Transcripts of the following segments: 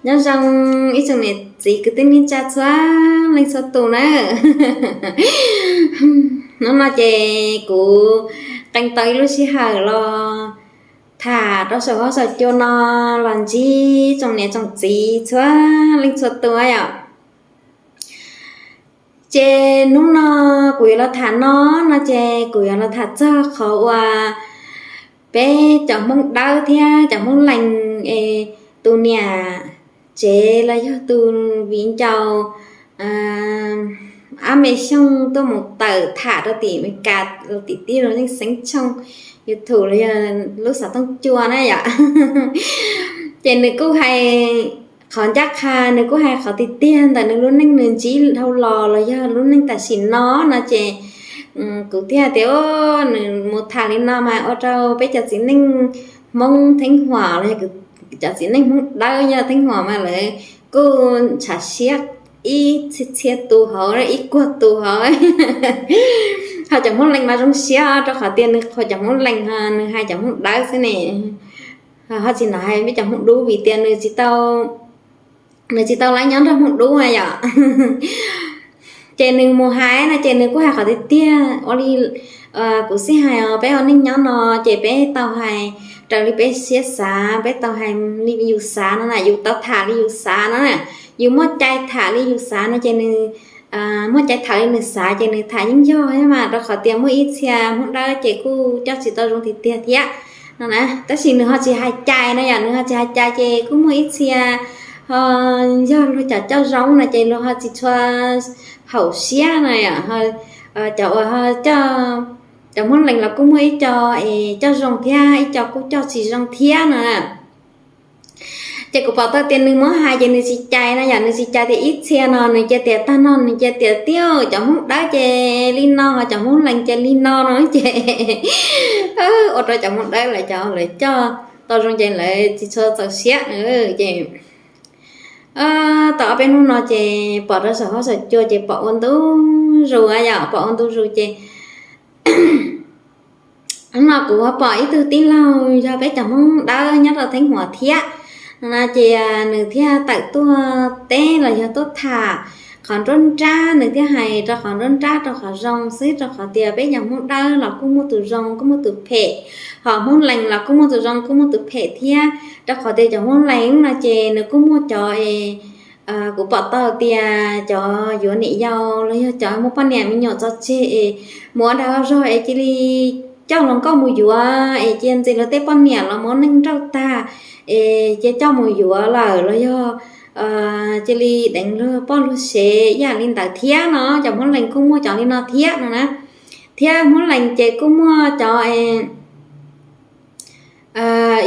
Nyob zoo ib tsoom niam txiv kwv tij neej tsa txhua leej txhua tus na. Hnub no ces kuv qee tau ib lub sij hawm los tham rau saum huab saum cua no los ntsib tsoom niam tsoom txiv txhua leej txhua tus yom. Ces hnub no kuv yuav los tham no, no ces kuv yuav los tham txog qhov uas peb cov Hmoob Dawb thiab cov Hmoob Lees es tus niam tsev los yog tus viv ncaus Ab Me Xyooj tuaj mus tawm tham rau tim Amelikas los tim tij los neej xeeb tshooj YouTube los yog lub xov tooj cua na yom. Ces nws kuj hais qhov ncaj qha, nws kuj hais qhov tiag tiag ntawm nws lub neej nws ntsib dhau los los yog lub neej tam sim no no ces kuv thiaj tias nws mus tham li no mas ua rau peb cov txiv neej Hmoob Theeb Huam los yog cov txiv neej Hmoob Dawb nyob Theeb Huam mas lawv kuj ntshav siab ib txhia txhia tus hauv, ib kuag tus hauv. Ho cov Hmoob Lees mas zoo siab rau qhov tias nws qhuas cov Hmoob Lees, nws hais cov Hmoob Dawb xwb ne. Ho tsis hnov hais peb cov Hmoob Dub vim tias nws tsis tau, nws tsis tau lab nyob nrog Hmoob Dub yom. Ces nws mus hais no ces nws kuj hais qhov tiag tiag ua li kuv xij hais os, peb ua neej nyob no ces peb tau hais raws li peb siab xav, peb tau hais li yus xav no na, yus tau tham li yus xav no na, yus muaj cai tham li yus xav no ces nws muaj cai tham li nws xav ces nws tham yeej yog mas, rau qhov tias muaj ib txhia Hmoob Dawb ces kuj coj tsis tau zoo tiag tiag thiab no na. Tab sis nws ho tsis hais cai no yom, nws ho tsis hais cai ces kuj muaj ib txhia ho yog luag cov coj zoo no ces luag ho tsis tshua haum siab no yom. Cov uas cov Hmoob Lees los kuj muaj ib co es coj zoo thiab ib co kuj coj tsis zoo thiab no. Ces kuv pom tau tias nws muab hais ces nws tsis cais no yom, nws tsis cais tias ib txhia no nws cia tias tag no nws cia tias tiag cov Hmoob Dawb ces li no ho cov Hmoob Lees ces li no no ces ua rau cov Hmoob Dawb lawv cov lawv coj tau zoo ces lawv tsis tshua txaus siab na. Ces tau ob peb hnub no ces pom rau saum huab saum cua ces pom ua ntu zus yom, pom ua ntu zus ces hnub no kuv pom ib tug tij laug yog peb cov Hmoob Dawb nyob rau Theeb Huam thiab no ces nws thiaj tawm tuaj teb los yog tuaj tham qhov nruab nrab, nws thiaj hais rau qhov nruab nrab rau qhov zoo xwb, rau qhov tias peb cov Hmoob Dawb los kuj muaj tus zoo kuj muaj tus phem, ho Hmoob Lees los kuj muaj tus zoo kuj muaj tus phem thiab, rau qhov tias cov Hmoob Lees no ces nws kuj muaj cov es kuv pom tau tias cov yuav niam yau los yog cov muaj poj niam me nyuam tso tseg es mus ua dag zog es cia li coj hluas nkauj mus yuav es cia ntxiv luag tej poj niam los muab neej nrauj tag es cia coj mus yuav lawm los yog cia li deev luag poj luag sev ib yam li ntawd thiab no, cov Hmoob Lees kuj muaj cov li no thiab no na. Thiab Hmoob Lees ces kuj muaj cov ib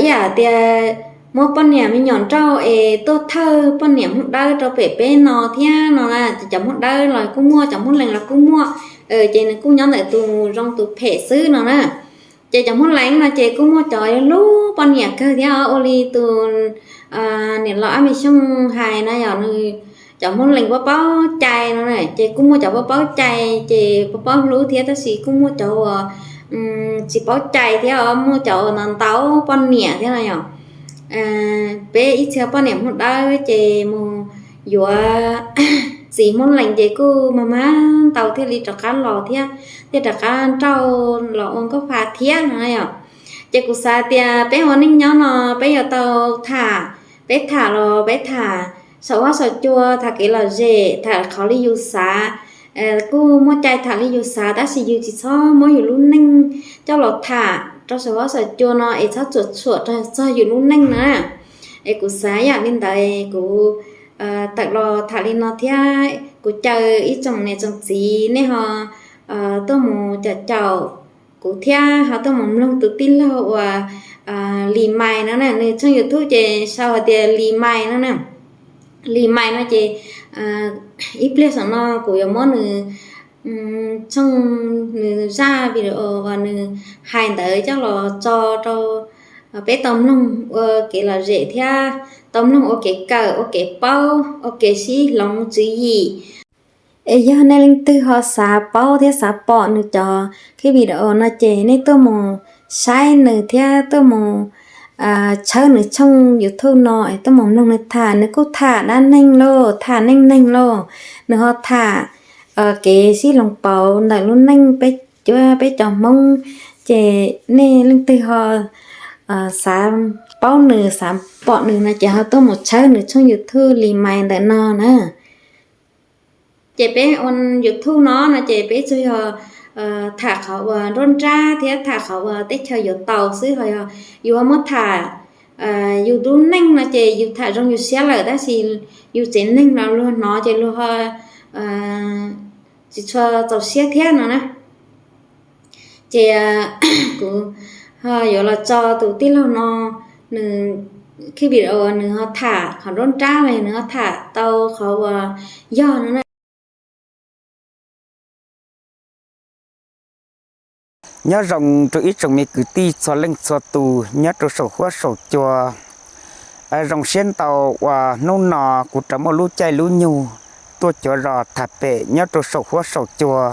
yam tias muab poj niam me nyuam nrauj es tuaj thawj poj niam Hmoob Dawb rau pem peb no thiab no na, cov Hmoob Dawb los kuj muaj, cov Hmoob Lees los kuj muaj, ces nws kuj nyob ntawm tus zoo tus phem xwb no na. Ces cov Hmoob Lees no ces kuj muaj cov hlub poj niam kawg thiab ua li tus niam laus Ab Me Xyooj hais na yom, nws cov Hmoob Lees paub paub cai no ces kuj muaj cov paub paub cai ces paub paub hlub thiab, tab sis kuj muaj cov uas tsis paub cai thiab os, muaj cov uas ntau ntau poj niam thiab no yom. Peb ib txhia poj niam Hmoob Dawb ces mus yuav txiv Hmoob Lees ces kuj mag mag ntau thiaj li rov qab los thiab, thiaj rov qab nrauj los ua nkauj fa thiab no yom. Ces kuv xav tias peb ua neej nyob no peb yuav tau tham, peb tham los peb tham saum huab saum cua, tham kev lom zem, tham qhov li yus xav, kuj muaj cai tham li yus xav, tab sis yus tsis txhob muab yus lub neej coj los tham rau saum huab saum cua no es txhob txhuam txhuam txog yus lub neej na. Es kuv xav yam li ntawd kuv tawm los tham li no thiab kuv caw ib tsoom niam tsoom txiv nej ho tuaj mus caum caum kuv thiab ho tuaj mus mloog tus tij laug uas Lis Mais no na, nws tshooj YouTube ces sau hais tias Lis Mais no na. Lis Mais no ces ib pliag saum no kuv yuav muab nws tshooj, nws zaj video uas nws hais ntawd coj los tso rau peb tau mloog ua kev lom zem thiab tau mloog ua kev kawm, ua kev paub, ua kev sib hloov tswv yim. Es yog nej leej twg ho xav paub thiab xav pom nws cov clip video no ces nej tuaj mus saib nws thiab tuaj mus tshawb nws tshooj YouTube no es tuaj mus mloog nws tham, nws kuj tham dab neeg lauj, tham neej neeg lauj, nws ho tham kev sib hloov pauv ntawm lub neej peb, peb cov Hmoob. Ces nej leej twg ho xav paub nws, xav pom nws no ces ho tuaj mus tshawb nws tshooj YouTube Li Mai ntawm no na. Ces peb ua YouTube no no ces peb tsuas yog tham qhov uas nruab nrab thiab tham qhov uas teb chaws yuav tau xwb, ho yog yus ho muab tham yus lub neej no ces yus tham zoo yus siab lawm, tab sis yus tsev neeg no luag hnov ces luag ho tsis tshua txaus siab thiab no na. Ces kuv ho yuav los tso tus tij laug no, nws, video nws ho tham qhov nruab nrab los yog nws ho tham tau qhov uas yog no na. Nyob zoo rau ib tsoom me kwv tij txhua leej txhua tus nyob rau saum huab saum cua. Zoo siab ntau uas hnub no kuv rov muaj lub caij lub nyoog tuaj cuav zos tham pem nyob rau saum huab saum cua.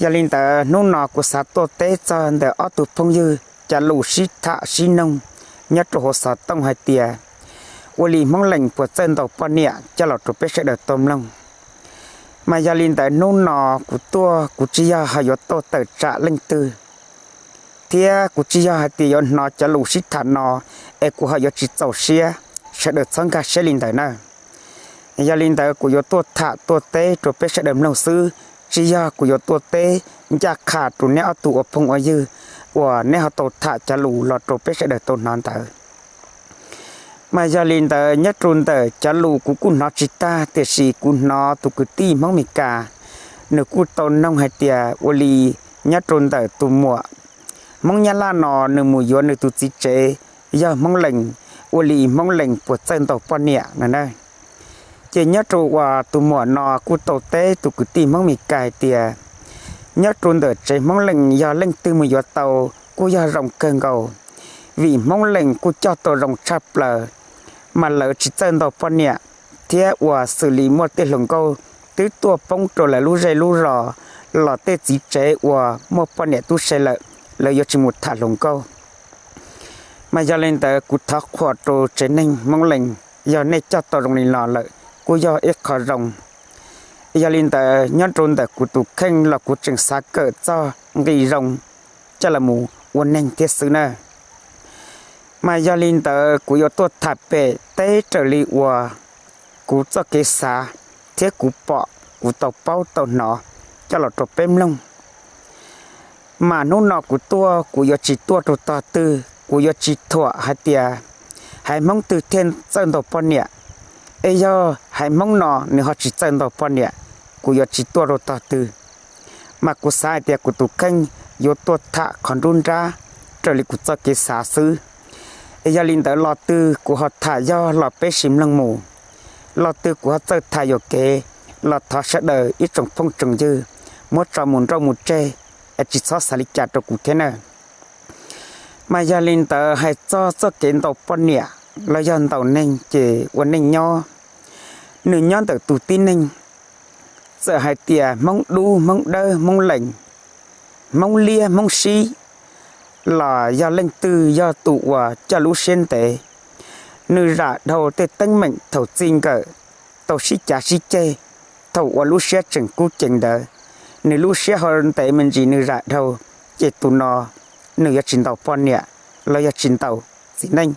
Yog li ntawd hnub no kuv xav tuaj teb txog ntawm ob tug phooj ywg cov lus sib tham sib noog nyob rau hauv xov tooj hais tias ua li Hmoob Lees puas txawj ntaus poj niam coj los rau peb sawv daws tau mloog. Mas yog li ntawd hnub no kuv tuaj kuv tsis yog ho yuav tuaj tawm tsam leej twg, thiab kuv tsis yog hais tias yuav hnov cov lus sib tham no es kuv ho yuav tsis txaus siab, sawv daws txhob nkag siab li ntawd na. Yog li ntawd kuv yuav tuaj tham tuaj teb rau peb sawv daws mloog xwb, tsis yog kuv yuav tuaj teb ncaj qha rau neb ob tug ua phooj ua ywg uas neb ho tau tham cov lus los rau peb sawv daws tau hnov ntawd. Mas yog li ntawd nyob rau ntawm cov lus kuv kuj hnov tsis tag, tiam sis kuv hnov tus kwv tij Hmoob Mes Kas nws kuj tau noog hais tias ua li nyob rau ntawm tus muam Hmoob Nyab Laj no nws mus yuav nws tus txiv tsev yog Hmoob Lees, ua li Hmoob Lees puas txawj ntaus poj niam no na. Ces nyob rau uas tus muam no kuj tau teb tus kwv tij Hmoob Mes Kas hais tias nyob rau ntawm tsev Hmoob Lees yog leej twg mus yuav tau kuj yog zoo kawg nkaus, vim Hmoob Lees kuj coj tau zoo tshaj plaws, mas lawv tsis txawj ntaus poj niam, thiab uas xws li muaj tej hluas nkauj twb tuaj poob rau lawv lub zej lub zos los tej txiv tsev uas muaj poj niam tub se lawm, lawv yuav tsis mus tham hluas nkauj. Mas yog li ntawd kuv thov qhuas rau tsev neeg Hmoob Lees, yog nej coj tau zoo li no lawm kuj yog ib qho zoo. Yog li ntawd nyob rau ntawm kuv tus kheej los kuv tseem xav kawm txog nqi zoo coj los mus ua neeg thiab xwb na. Mas yog li ntawd kuv yuav tuaj tham pem teb raws li uas kuv txoj kev xav thiab kuv pom kuv tau paub tau hnov coj los rau peb mloog. Mas hnub no kuv tuaj kuv yuav tsis tuaj rau tog twg, kuv yuav tsis thuam hais tias haiv Hmoob twg thiaj txawj ntaus poj niam, es yog haiv Hmoob no nws ho tsis txawj ntaus poj niam, kuv yuav tsis tuaj rau tog twg. Mas kuv xav hais tias kuv tus kheej yuav tuaj tham qhov nruab nrab raws li kuv txoj kev xav xwb. Es yog li ntawd lo twg kuv ho tham yog los peb sim mloog mus, lo twg kuv ho txawj tham yuam kev los thov sawv daws ib tsoom phooj tsoom ywg muab tso mus nrauj mus tseg, es tsis txhob xav li cas rau kuv thiab na. Mas yog li ntawd hais txog txoj kev ntaus poj niam los yog ntaus neeg ces ua neej nyob, nws nyob ntawm tus tib neeg. Txawm hais tias Hmoob Dub, Hmoob Dawb, Hmoob Lees, Hmoob Liab, Hmoob Sib, los yog leej twg yog tus uas coj lub siab ntev, nws zam dhau tej teeb meem thaum txij nkawm tau sib cav sib ceg, thaum uas lub siab tseem kub ceev ntawd, nws lub siab ho ntev me ntsis nws zam dhau, ces tus no nws yuav tsis ntaus poj niam los yog tsis ntaus txiv neej.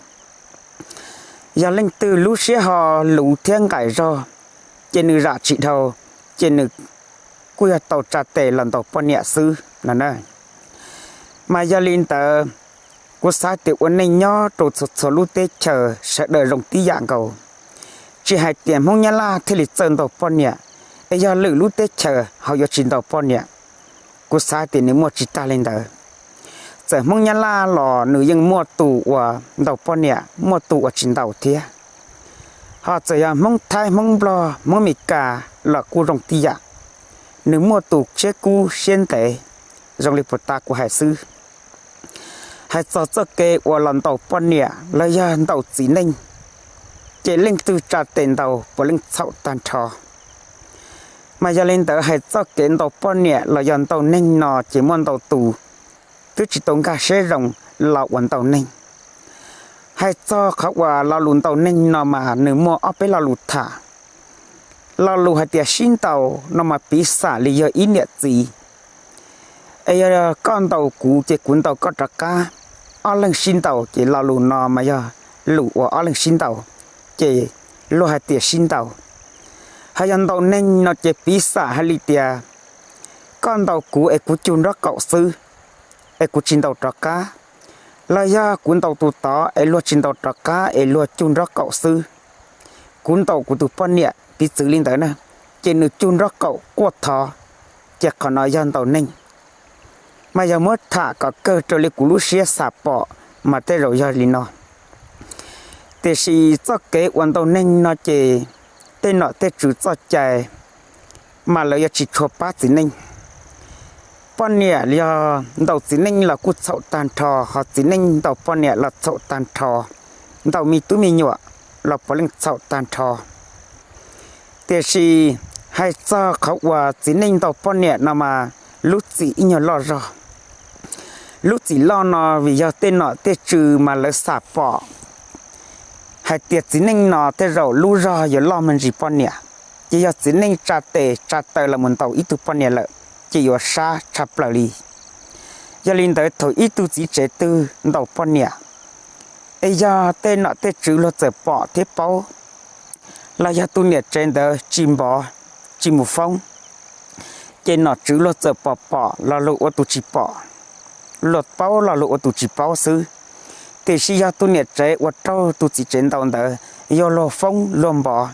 Yog leej twg lub siab ho luv thiab nqaim zog, ces nws zam tsis dhau, ces nws kuj yog tau tsa tes los ntaus poj niam xwb no na. Mas yog li ntawd, kuv xav tias ua neej nyob rau txhua txhua lub teb chaws sawv daws zoo tib yam nkaus, tsis hais tias Hmoob Nyab Laj thiaj li txawj ntaus poj niam, es yog lwm lub teb chaws ho yuav tsis ntaus poj niam. Kuv xav tias nws muaj tsis tag li ntawd. Txawm Hmoob Nyab Laj los nws yeej muaj tus uas ntaus poj niam, muaj tus uas tsis ntaus thiab. Ho txawm yog Hmoob Thaib, Hmoob Nplog, Hmoob Mes Kas los kuj zoo tib yam, nws muaj tus siab kub siab ntev, zoo li puag ta kuv hais xwb. Hais txog txoj kev uas los ntaus poj niam los yog ntaus txiv neej, ces leej twg tsa tes ntaus puav leej txhaum tag nrho. Mas yog li ntawd hais txoj kev ntaus poj niam los yog ntaus neeg no ces muaj ntau tus twb tsis tau nkag siab zoo los uas ntaus neeg. Hais txog qhov uas lo lus ntaus neeg no mas nws muaj ob peb lo lus tham. Lo lus hais tias sib ntaus no mas piv xam li yog ib niam txiv, es yog koj ntaus kuv ces kuv ntaus koj rov qab, ob leeg sib ntaus ces lo lus no mas yog lus uas ob leeg sib ntaus, ces luag hais tias sib ntaus. Ho yog ntaus neeg no ces piv xam hais li tias koj ntaus kuv es kuv cug nraub qaum xwb, es kuv tsis ntaus rov qab, los yog kuv ntaus tus tod es luag tsis ntaus rov qab es luag cug nraub qaum xwb. Kuv ntaus kuv tus poj niam piv txwv li ntawd na, ces nws cug nraub qaum quaj thov, ces qhov no yog ntaus neeg. Mas yog muab tham kom kawg raws li kuv lub siab xam pom mas tej zaum yog li no. Tiam sis txoj kev uas ntaus neeg no ces tej nom tej tswv txoj cai mas lawv yuav tsis tshua pab txiv neej. Poj niam yog ntaus txiv neej los kuj txhaum tag nrho, ho txiv neej ntaus poj niam los txhaum tag nrho, ntaus me tub me nyuam los puav leej txhaum tag nrho. Tiam sis hais txog qhov uas txiv neej ntaus poj niam no mas lub txim ib nyuag loj zog. Lub txim loj no vim yog tej nom tej tswv mas lawv xam pom hais tias txiv neej no tej zaum lub zog yuav loj me ntsis poj niam, ces yog txiv neej tsa tes tsa taw los mus ntaus ib tug poj niam lawm ces yuav sab tshaj plaws li. Yog li ntawd thaum ib tug txiv tsev twg ntaus poj niam, es yog tej nom tej tswv luag txawm pom thiab paub, los yog tus niam tsev ntawd tsis npov, tsis mus foob, ces nom tswv luag txawm pom pom los luag ua tus tsis pom, luag paub los luag ua tus tsis paub xwb. Tiam sis yog tus niam tsev uas raug tus txiv tsev ntaus ntawd yog luag foob luag npov,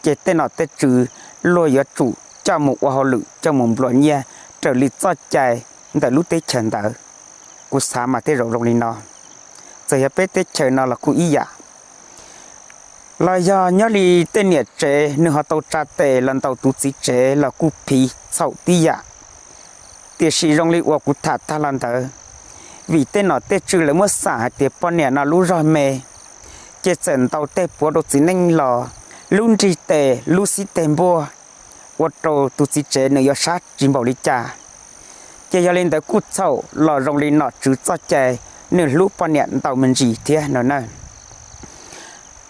ces tej nom tej tswv luag yuav tsum coj mus ua hauj lwm coj mus nplua nyiaj raws li txoj cai ntawm lub teb chaws ntawd. Kuv xav mas tej zaum zoo li no, txawm yog peb teb chaws no los kuj ib yam. Los yog nyob li tej niam tsev nws ho tau tsa tes los ntaus tus txiv tsev los kuj phiv txhaum tib yam. Tiam sis zoo li uas kuv tham tag los ntawd, vim tej nom tej tswv lawv muab xam hais tias poj niam no lub zog me, ces txawm ntaus tej puav rau txiv neej los lub nrig tes lub xib teg npuaj, ua rau tus txiv tsev nws yuav sab tsis npaum li cas. Ces yog li ntawd kuj txhaum los zoo li nom tswv txoj cai nws hlub poj niam ntaus me ntsis thiab no na.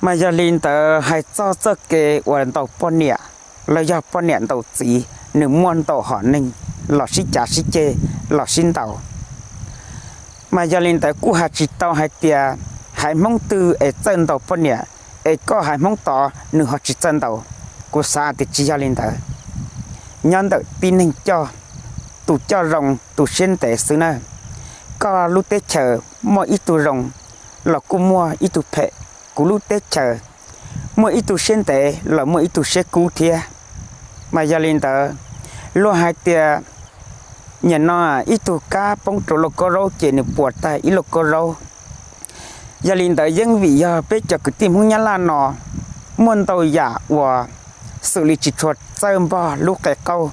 Mas yog li ntawd hais txog txoj kev uas ntaus poj niam los yog poj niam ntaus txiv, nws muaj ntau hom neeg los sib cav sib ceg los sib ntaus. Mas yog li ntawd kuj hais tsis tau hais tias haiv Hmoob twg es txawj ntaus poj niam, es koj haiv Hmoob tod nws ho tsis txawj ntaus. Kuv xav tias tsis yog li ntawd. Nyob ntawm tib neeg coj, tus coj zoo tus siab ntev xwb na. Koj lub teb chaws muaj ib tug zoo los kuj muaj ib tug phem, kuv lub teb chaws muaj ib tug siab ntev los muaj ib tug siab kub thiab. Mas yog li ntawd, luag hais tias nim no ib tug kab poob rau lauj kaub zaub ces nws puas tag ib lauj kaub zaub. Yog li ntawd yeej vim yog peb cov kwv tij Hmoob Nyab Laj no muaj ntau yam uas xws li tsis tshua txawj npog lub qe qauj.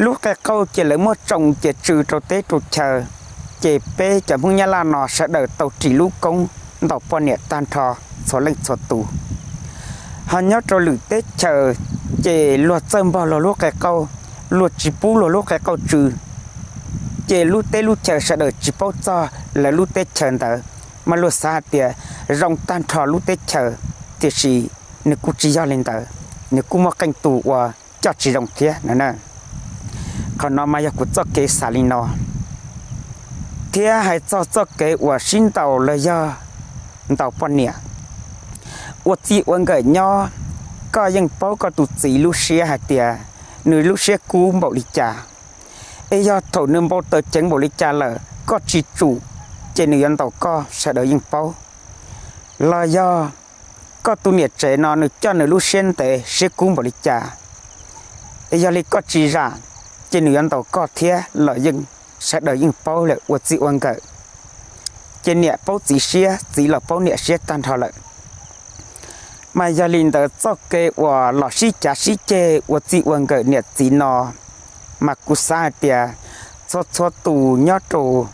Lub qe qauj ces lawv muab tsoo ces tsw rau teb rau chaw, ces peb cov Hmoob Nyab Laj no sawv daws tau ris lub koob ntaus poj niam tag nrho txhua leej txhua tus. Ho nyob rau lwm teb chaws, ces luag txawj npog luag lub qe qauj, luag tsis pub luag lub qe qauj tsw, ces lub teb lub chaws sawv daws tsis paub txog lawv lub teb chaws ntawd, mas luag xav hais tias zoo tag nrho lub teb chaws, tiam sis nws kuj tsis yog li ntawd, nws kuj muaj qee tus uas coj tsis zoo thiab no. Qhov no mas yog kuv txoj kev xav li no. Thiab hais txog txoj kev uas sib ntaus los yog ntaus poj niam, ua txij ua nkawm nyob, koj yeej paub koj tus txiv lub siab hais tias nws lub siab kub npaum li cas. Es yog thaum nws npau taws ceev npaum li cas lawm koj tsis tsum, ces nws yuav ntaus koj sawv daws yeej paub. Los yog koj tus niam tsev no nws coj nws lub siab ntev siab kub npaum li cas, es yog li koj tsis zam, ces nws yuav ntaus koj thiab los yeej sawv daws yeej paub lawm ua txij ua nkawm. Ces niam paub txiv siab, txiv los paub niam siab tag nrho lawm. Mas yog li ntawd txoj kev uas los sib cav sib ceg ua txij ua nkawm niam txiv no, mas kuv xav hais tias txhua txhua tus nyob rau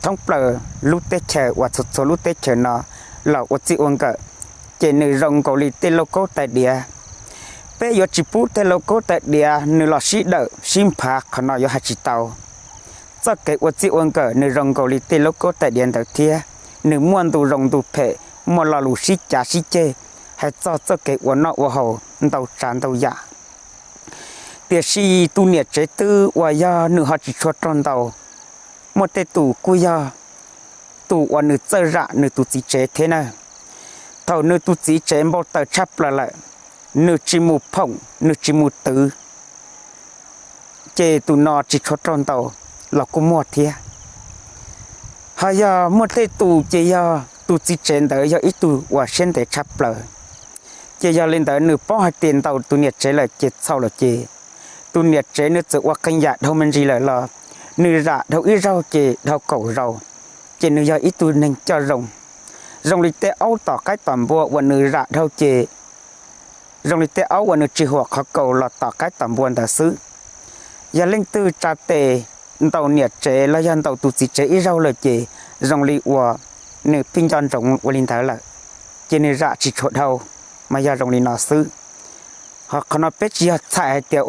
thoob plaws lub teb chaws uas txhua txhua lub teb chaws no los ua txij ua nkawm, ces nws zoo nkaus li tej lauj kaub tais diav. Peb yuav tsis pub tej lauj kaub tais diav nws los sib dawm sib nphav, qhov no yuav hais tsis tau. Txoj kev ua txij ua nkawm nws zoo nkaus li tej lauj kaub tais diav ntawd thiab, nws muaj ntu zoo ntu phem, muaj lo lus sib cav sib ceg hais txog txoj kev ua noj ua haus ntau tsav ntau yam. Tiam sis tus niam tsev twg uas yog nws ho tsis tshua raug ntaus, muaj tej tus kuj yog tus uas nws txawj zam nws tus txiv tsev thiab na. Thaum nws tus txiv tsev npau taws tshaj plaws lawm, nws tsis mus phoom nws tsis mus twv, ces tus no tsis tshua raug ntaus los kuj muaj thiab. Ho yog muaj tej tus ces yog tus txiv tsev ntawd yog ib tug uas siab ntev tshaj plaws, ces yog li ntawd nws paub hais tias ntaus tus niam tsev lawm ces txhaum lawm ces tus niam tsev nws txawm ua qee yam dhau me ntsis lawm los nws zam dhau ib zaug ces dhau kaum zaus, ces nws yog ib tug neeg coj zoo. Zoo li tej aub tom qaib tom npua uas nws zam dhau ces zoo li tej aub uas nws tsis huam qhov kaus los tom qaib tom npua ntawd xwb. Yog leej twg tsa tes ntaus niam tsev los yog ntaus tus txiv tsev ib zaug lawm ces zoo li uas nws pheej nco ntsoov ua li ntawd lawm, ces nws zam tsis tshua dhau, mas yog zoo li no xwb. Ho qhov no peb tsis yog txhais hais tias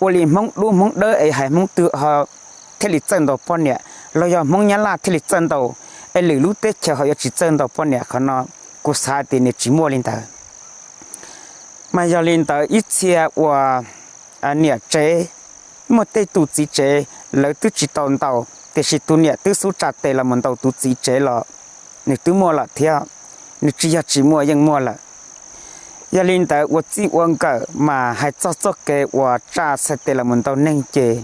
ua li Hmoob dub Hmoob dawb es hais Hmoob twg ho thiaj li txawj ntaus poj niam, los yog Hmoob Nyab Laj thiaj li txawj ntaus, es lwm lub teb chaws ho yuav tsis txawj ntaus poj niam, qhov no kuv xav tias nws tsis muaj li ntawd. Mas yog li ntawd ib txhia uas niam tsev, muaj tej tus txiv tsev lawv twb tsis tau ntaus tiam sis tus niam twb xub tsa tes los mus ntaus tus txiv tsev los nws twb muaj lawm thiab, nws tsis yog tsis muaj, yeej muaj lawm. Yog li ntawd ua txij ua nkawm mas hais txog txoj kev uas tsa txhais tes los mus ntaus neeg ces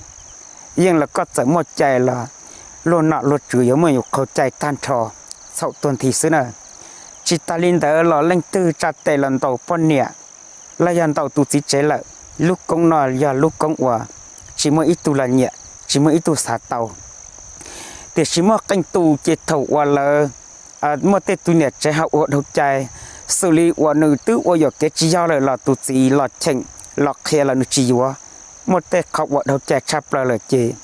yeej los koj txawm muaj cai los luag nom luag tswv yuav muaj yus qhau cai tag nrho, txhaum tuag nthi xwb na. Tsis tas li ntawd los leej twg tsa tes los ntaus poj niam los yog ntaus tus txiv tsev lawm, lub koob no yog lub koob uas tsis muaj ib tug los nyiam, tsis muaj ib tug xav tau. Tiam sis muaj qee tus ces thaum uas lawv muaj tej tus niam tsev ho ua dhau cai, xws li uas nws twb ua yuam kev tsis yog lawm los tus txiv los cheem los qhia los nws tsis yuav, muaj tej qhov uas dhau cai tshaj plaws lawm ces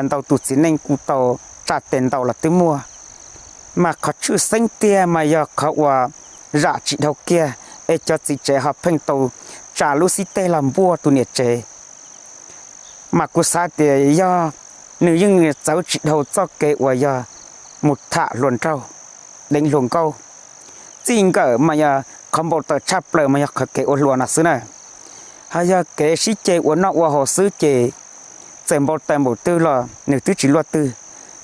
ntaus tus txiv neej kuj tau tsa tes ntaus los twb muaj. Mas qhov tshwj xeeb tiag mas yog qhov uas zam tsis dhau kiag, es cov txiv tsev ho pheej tau tsa lub xib teg los npuaj tus niam tsev. Mas kuv xav tias yog nws yeej txawv tsis dhau txoj kev uas yog mus tham hluas nraug, deev hluas nkauj. Txij nkawm mas yog qhov npau taws tshaj plaws mas yog qhov kev ua hluas no xwb na. Ho yog kev sib ceg ua noj ua haus xwb ces txawm npau taws npaum twg los nws twb tsis luaj twg,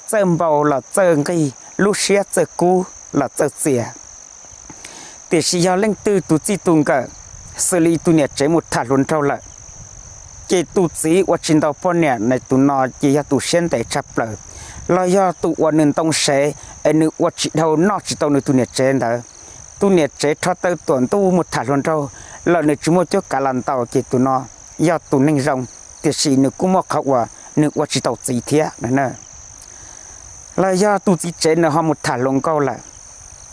txawj npau los txawj nqig, lub siab txawj kub los txawj txias. Tiam sis yog leej twg tus txij tus nkawm, xws li tus niam tsev mus tham hluas nraug lawm, ces tus txiv uas tsis ntaus poj niam na tus no ces yog tus siab ntev tshaj plaws, los yog tus uas nws ntoo sev es nws ua tsis dhau noj tsis tau nws tus niam tsev ntawd. Tus niam tsev rho taw tuam ntuj mus tham hluas nraug los nws tsis muaj cuab kav los ntaus ces tus no yog tus neeg zoo, tiam sis nws kuj muaj qhov uas nws ua tsis tau txiv thiab. Los yog tus txiv tsev nws ho mus tham hluas nkauj lawm,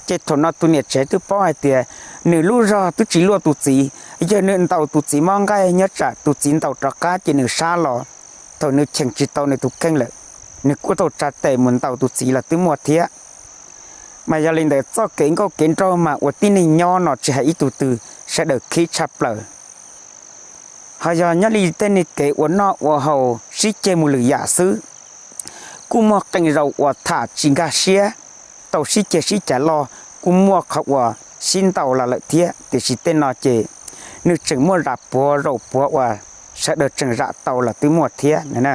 ces thaum no tus niam tsev twb paub hais tias nws lub zog twb tsis luaj tus txiv, yog nws ntaus tus txiv mob nqaij nyob tsam tus txiv ntaus rov qab ces nws sab los, thaum nws cheem tsis tau nws tus kheej lawm, nws kuj tau tsa tes mus ntaus tus txiv los twb muaj thiab. Mas yog li ntawd txoj kev nkauj kev nraug mas ua tib neeg nyob no tsis hais ib tug twg sawv daws khib tshaj plaws. Ho yog nyob li tej neeg kev ua noj ua haus sib ceg mus lwm yam xwb, kuj muaj qee zaus uas tham tsis nkag siab, tau sib ceg sib cav loj, kuj muaj qhov uas sib ntaus los lawm thiab, tiam sis tej no ces nws tseem muaj zam puav zaum puav uas sawv daws tseem zam tau los twb muaj thiab na.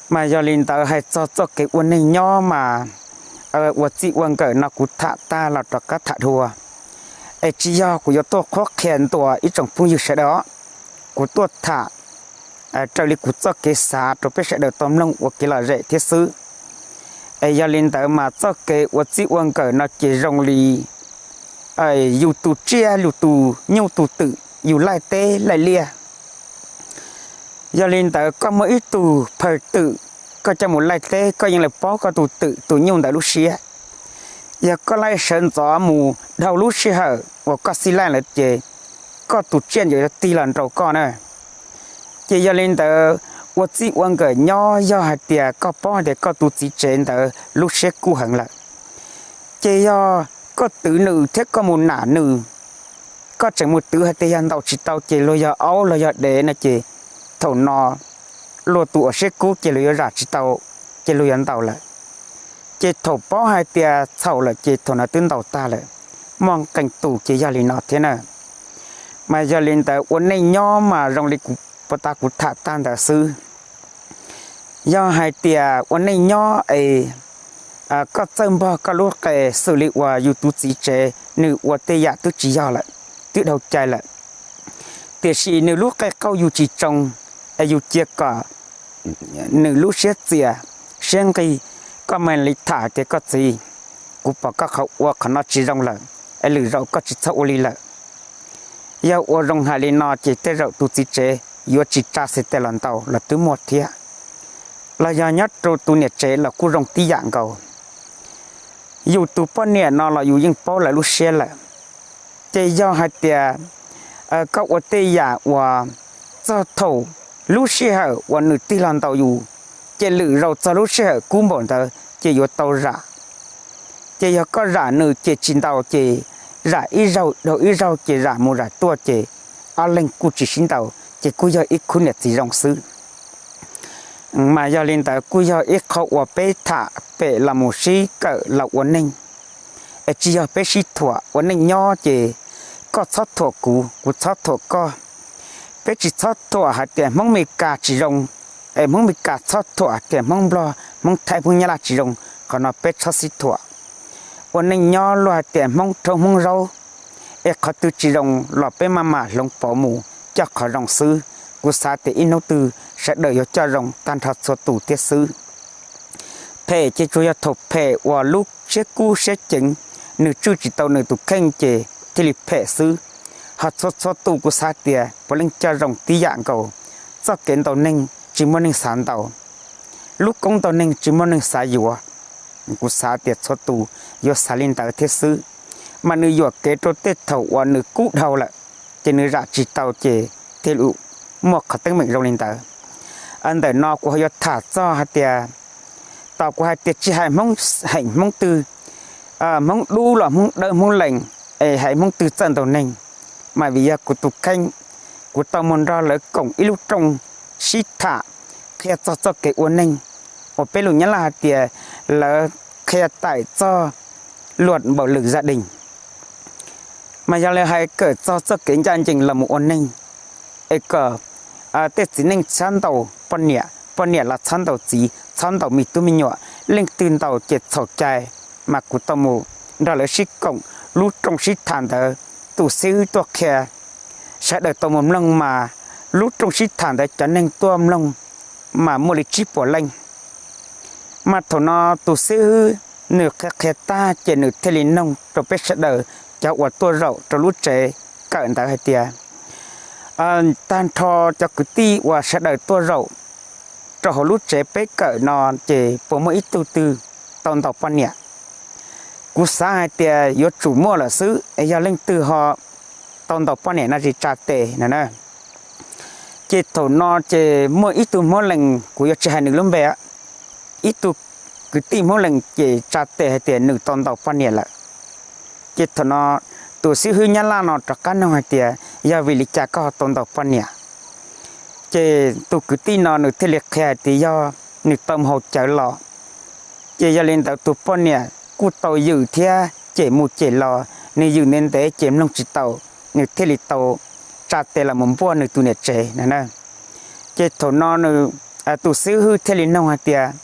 Mas yog li ntawd hais txog txoj kev ua neeg nyob mas ua txij ua nkawm no kuv tham tag los rov qab tham dhau, es tsis yog kuv yuav tuaj qhuab qhia ntua ib tsoom phooj ywg sawv daws os. Kuv tuaj tham raws li kuv txoj kev xav rau peb sawv daws tau mloog ua kev lom zem thiab xwb. Es yog li ntawd mas txoj kev ua txij ua nkawm no ces zoo li yus tus tsiaj, yus tus nyuj tus twm, yus laij teb laij liaj. Yog li ntawd koj muaj ib tug phaw twm, koj coj mus laij teb koj yeej paub koj tus twm tus nyuj ntawd lub siab. Yog koj laij sawv ntxov mus dhau lub sij hawm uas koj xij laij lawm ces koj tus tsiaj ntawd yuav tig los nraus koj na. Ces yog li ntawd ua txij ua nkawm nyob yog hais tias koj paub hais tias koj tus txiv tsev ntawd lub siab kub heev lawm, ces yog koj twv nws thiab koj mus nam nws, koj tseem mus twv hais tias yog ntaus tsis tau ces luag yog aub los yog dev no ces thaum no luag tus uas siab kub ces luag yuav zam tsis tau, ces luag yuav ntaus lawm. Ces thaum paub hais tias txhaum lawm ces thaum no twb ntaus tag lawm, muaj nqee tus ces yog li no thiab na. Mas yog li ntawd ua neej nyob mas zoo li kuv puas tas kuv tham tag ntawd xwb. Yog hais tias ua neej nyob es koj txawj npog koj lub qe xws li uas yus tus txiv tsev nws ua tej yam twb tsis yog lawm, twb dhau cai lawm, tiam sis nws lub qe qauj yus tsis tsoo, es yus cia kom nws lub siab txias siab nqig, koj mam li tham tias koj txiv, kuv pom koj qhov ua qhov no tsis zoo lawm, es lwm zaus koj tsis txhob ua li lawm. Yog ua zoo hais li no ces tej zaum tus txiv tsev yuav tsis tsa xe tes los ntaus los twb muaj thiab. Los yog nyob rau tus niam tsev los kuj zoo tib yam nkaus. Yus tus poj niam no los yus yeej paub lawv lub siab lawm. Ces yog hais tias koj ua tej yam uas txog thaum lub sij hawm uas nws tig los ntaus yus, ces lwm zaus txog lub sij hawm kub npaum ntawd ces yuav tau zam. Ces yog koj zam nws ces tsis ntaus ces zam ib zaug dhau ib zaug ces zam mus zam tuaj ces ob leeg kuj tsis sib ntaus ces kuj yog ib khub niam txiv zoo xwb. Mas yog li ntawd kuj yog ib qho uas peb tham pem los mus sib kawm los ua neej, es tsis yog peb sib thuam. Ua neej nyob ces koj txhob thuam kuv, kuv txhob thuam koj. Peb tsis txhob thuam hais tias Hmoob Mes Kas tsis zoo, es Hmoob Mes Kas txhob thuam hais tias Hmoob Nplog, Hmoob Thaib, Hmoob Nyab Laj tsis zoo. Qhov no peb txhob sib thuam. Ua neej nyob luag hais tias Hmoob rhaub Hmoob zaub, es qhov twg tsis zoo los peb maj mam hloov pauv mus coj qhov zoo xwb. Kuv xav tias ib hnub twg sawv daws yuav coj zoo tag nrho txhua tus thiab xwb. Phem ces tsuas yog thaum phem uas lub siab kub siab ceev, nws tswj tsis tau nws tus kheej ces thiaj li phem xwb. Ho txhua txhua tus kuv xav tias puav leej coj zoo tib yam nkaus. Txoj kev ntaus neeg tsis muaj neeg xav ntaus, lub koob ntaus neeg tsis muaj neeg xav yuav. Kuv xav tias txhua tus yuav xav li ntawd thiab xwb. Mas nws yuam kev rau tej thaum uas nws kub dhau lawm, ces nws zam tsis tau ces thiaj li muaj qhov teeb meem zoo li ntawd. Ntawm no kuv ho yuav tham txog hais tias, tos kuv hais tias tsis hais Hmoob heem Hmoob twg, Hmoob dub los Hmoob dawb Hmoob lees, es hais Hmoob twg txawj ntaus neeg, mas vim yog kuv tus kheej, kuv tau mus nrog lawv koom ib lub rooj sib tham, qhia txog txoj kev ua neej, uas peb lus Nyab Laj hais tias lawv qhia tawm txog luật bạo lực gia đình. Mas yog li hais kawm txog txoj kev ncaj ncees los mus ua neej, es kom tej txiv neej txhob ntaus poj niam, poj niam los txhob ntaus txiv, txhob ntaus me tub me nyuam, leej twg ntaus ces txhaum cai. Mas kuv tau mus nrog lawv sib koom lub rooj sib tham ntawd, tus xib hwb tuaj qhia, sawv daws tau mus mloog mas lub rooj sib tham ntawd cov neeg tuaj mloog mas muaj li tsib puas leej. Mas thaum no tus xib hwb nws qhia qhia tag ces nws thiaj li noog rau peb sawv daws cov uas tuaj zaum rau lub tsev kawm ntawd hais tias, tag nrho cov kwv tij uas sawv daws tuaj zaum rau hauv lub tsev peb kawm no ces puas muaj ib tug twg tau ntaus poj niam? Kuv xav hais tias yuav tsum muaj lawm xwb, es yog leej twg ho tau ntaus poj niam no tsis tsa tes no na. Ces thaum no ces muaj ib tug Hmoob Lees, kuv yuav tsis hais nws lub npe, ib tug kwv tij Hmoob Lees ces tsa tes hais tias nws tau ntaus poj niam lawm. Ces thaum no tus xib hwb Nyab Laj no rov qab noog hais tias, yog vim li cas koj ho tau ntaus poj niam? Ces tus kwv tij no nws thiaj li qhia hais tias yog nws tau mus haus cawv los, ces yog li ntawd tus poj niam kuj tau yws thiab cem mus cem los, nws yws ntev ntev ces mloog tsis tau, nws thiaj li tau tsa tes los mus npuaj nws tus niam tsev no na. Ces thaum no nws, tus xib hwb thiaj li noog hais tias,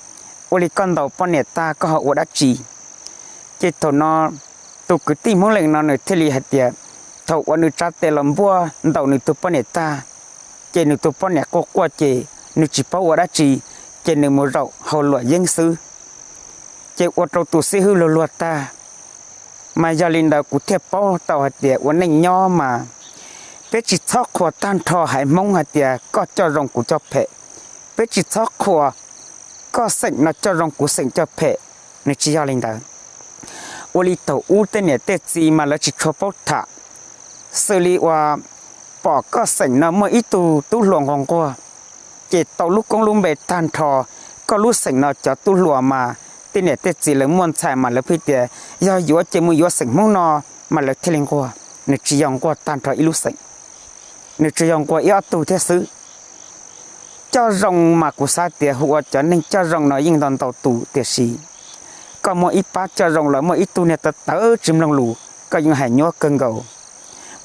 ua li koj ntaus poj niam tag koj ho ua dab tsi? Ces thaum no tus kwv tij Hmoob Lees no nws thiaj li hais tias, thaum uas nws tsa tes los npuaj ntaus nws tus poj niam tag, ces nws tus poj niam quaj quaj ces nws tsis paub ua dab tsi, ces nws mus zaum haus luam yeeb xwb. Ces ua rau tus xib hwb luag luag tag. Mas yog li ntawd kuv thiaj paub tau hais tias ua neej nyob mas peb tsis txhob qhuas tag nrho haiv Hmoob hais tias koj coj zoo kuv coj phem, peb tsis txhob qhuas koj xeem no coj zoo kuv xeem coj phem, nws tsis yog li ntawd. Ua li thaum ub tej niam tej txiv mas lawv tsis tshua paub tham, xws li uas pom koj xeem no muaj ib tug tub hluas nquag nquag, ces tau lub koob lub npe tag nrho. Koj lub xeem no cov tub hluas mas tej niam tej txiv lawv muaj ntxhais mas lawv pheej tias yog yuav ces mus yuav xeem Hmoob no, mas lawv thiaj li nquag. Nws tsis yog nquag tag nrho ib lub xeem, nws tsuas yog nquag ib ob tug thiab xwb. Coj zoo mas kuv xav tias hu ua cov neeg coj zoo no yeej ntau ntau tus, tiam sis koj tau muaj ib pab coj zoo los muaj ib tug niag tawv tawv tsis mloog lus, koj yeej hais nyuaj kawg nkaus.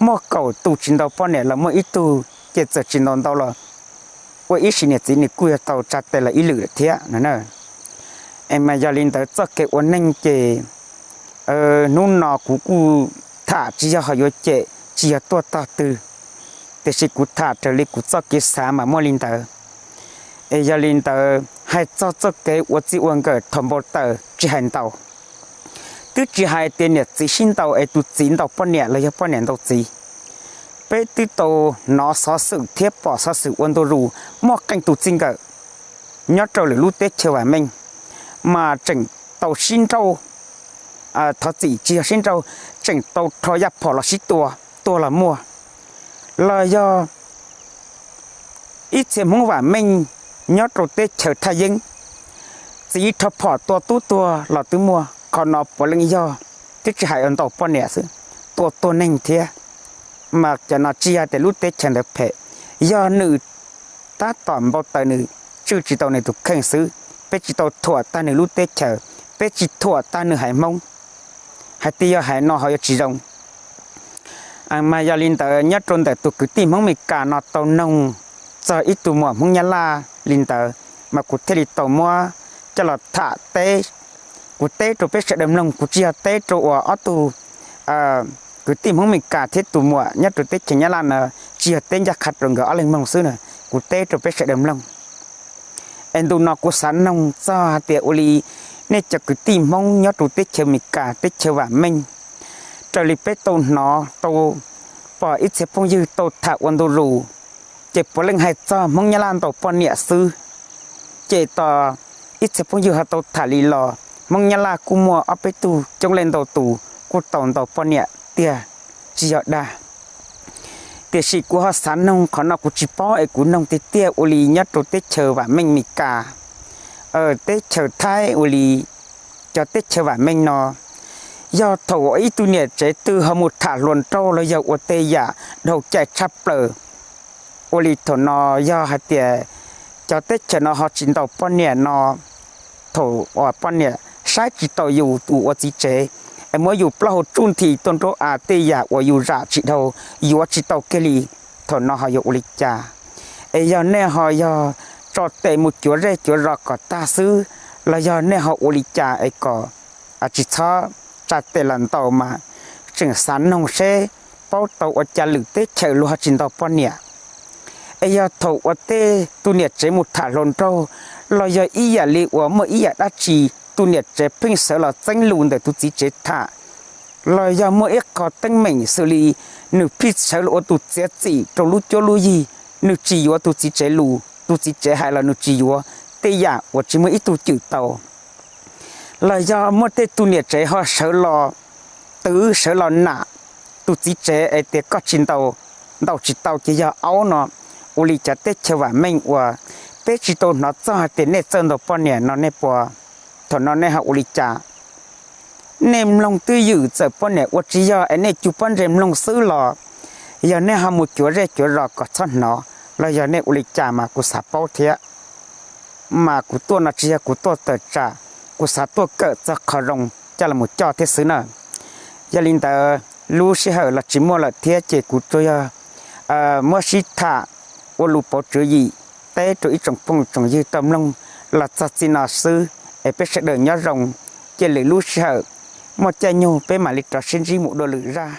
Muaj kaum tus tsis ntaus poj niam los muaj ib tug ces txawm tsis ntaus ntau los ua ib sim niam txiv nws kuj yog tau tsa tes los ib lwm lawm thiab no. Mas yog li ntawd txoj kev ua neeg ces hnub no kuv kuj tham tsis yog ho yuav cem, tsis yog tuaj tog twg, tiam sis kuv tham raws li kuv txoj kev xav mas muaj li ntawd. Es yog li ntawd hais txog txoj kev ua txij ua nkawm thaum npau taws tsis hais ntaus, twb tsis hais tias niam txiv sib ntaus es tus txiv ntaus poj niam los yog poj niam ntaus txiv. Peb twb tau hnov xov xwm thiab pom xov xwm ua ntu zus muaj qee tus txij nkawm nyob rau lwm lub teb chaws vam meej mas tseem tau sib nrauj, thov txim tsis yog sib nrauj, tseem tau rho yaj phom los sib tua, tuag los muaj. Los yog ib txhia Hmoob vam meej nyob rau teb chaws thaj yeeb, txiv rho phom tua tub tuag los twb muaj. Qhov no puav leej yog twb tsis hais ua ntaus poj niam xwb, tua tuag neeg thiab. Mas cov no tsis yog tias lub teb chaws ntawd phem, yog nws tab tom npau taws nws tswj tsis tau nws tus kheej xwb. Peb tsis tau thuam tag nws lub teb chaws, peb tsis thuam tag nws haiv Hmoob. Hais tias yog hais no ho yuav tsis zoo. Mas yog li ntawd nyob rau ntawm tus kwv tij Hmoob Mes Kas no tau noog txog ib tug muam Hmoob Nyab Laj li ntawd, mas kuv thiaj li tau muab coj los tham teb. Kuv teb rau peb sawv daws mloog, kuv tsis yog teb rau uas ob tug kwv tij Hmoob Mes Kas thiab tus muam nyob rau teb chaws Nyab Laj no, tsis yog teb ncaj qha rau nkawd ob leeg mloog xwb na, kuv teb rau peb sawv daws mloog. Es ntu no kuv xav noog txog hais tias ua li nej cov kwv tij Hmoob nyob rau teb chaws Amelikas teb chaws vam meej, raws li peb tau hnov tau pom ib txhia phooj ywg tau tham ua ntu zus, ces puav leej hais txog Hmoob Nyab Laj ntaus poj niam xwb. Ces tos ib txhia phooj ywg ho tau tham li los Hmoob Nyab Laj kuj muaj ob peb tug coob leej ntau tus kuj tau ntaus poj niam tiag, tsis yog dag. Tiam sis kuv ho xav noog qhov no kuv tsis paub es kuv noog tiag tiag ua li nyob rau teb chaws vam meej Amelikas, teb chaws Thaib ua li cov teb chaws vam meej no, yog thaum ib tug niam tsev twg ho mus tham hluas nraug los yog ua tej yam dhau cai tshaj plaws, ua li thaum no yog hais tias cov teb chaws no ho tsis ntaus poj niam no, thaum uas poj niam saib tsis taus yus tus ua txiv tsev, es muab yus plaub hau tsuj nthi tuaj nraub av tej yam uas yus zam tsis dhau, yuav tsis tau kiag li, thaum no ho yuav ua li cas? Es yog nej ho yog tso tes mus cuav zej cuav zos kom tag xwb, los yog nej ho ua li cas es kom tsis txhob tsa tes los ntaus mas tseem xav noog seb paub tau ua cas lwm teb chaws luag ho tsis ntaus poj niam. Es yog thaum uas tej tus niam tsev mus tham hluas nraug los yog ib yam li uas muaj ib yam dab tsi, tus niam tsev pheej sawv los txeeb lus ntawm tus txiv tsev tham, los yog muaj ib qho teeb meem xws li nws pheej sawv los ua tus txiav txim rau lub cuab lub yig, nws tsis yuav tus txiv tsev lus, tus txiv tsev hais los nws tsis yuav, tej yam uas tsis muaj ib tug cwm tau. Los yog muaj tej tus niam tsev ho sawv los twv sawv los nam tus txiv tsev es tias koj tsis ntaus, ntaus tsis tau ces yog aub no, ua li cov teb chaws vam meej uas peb tsis tau hnov txog hais tias nej txawj ntaus poj niam no nej puas, thaum no nej ho ua li cas? Nej mloog twj ywm txawm poj niam ua tsis yog es nej cug pob ntseg mloog xwb los yog nej ho mus cuav zej cuav zos kom txhob hnov, los yog nej ua li cas mas kuv xav paub thiab. Mas kuv tuaj no tsis yog kuv tuaj tawm tsam, kuv xav tuaj kawm txog qhov zoo coj los mus coj thiab xwb na. Yog li ntawd lub sij hawm los tsis muaj lawm thiab ces kuv tsuas yog muab sib tham ua lus pauv tswv yim teb rau ib tsoom phooj tsoom ywg tau mloog los txog txij no xwb, es peb sawv daws nyob zoo, cia lwm lub sij hawm muaj caij nyoog peb mam li rov sib ntsib mus dua lwm zaj.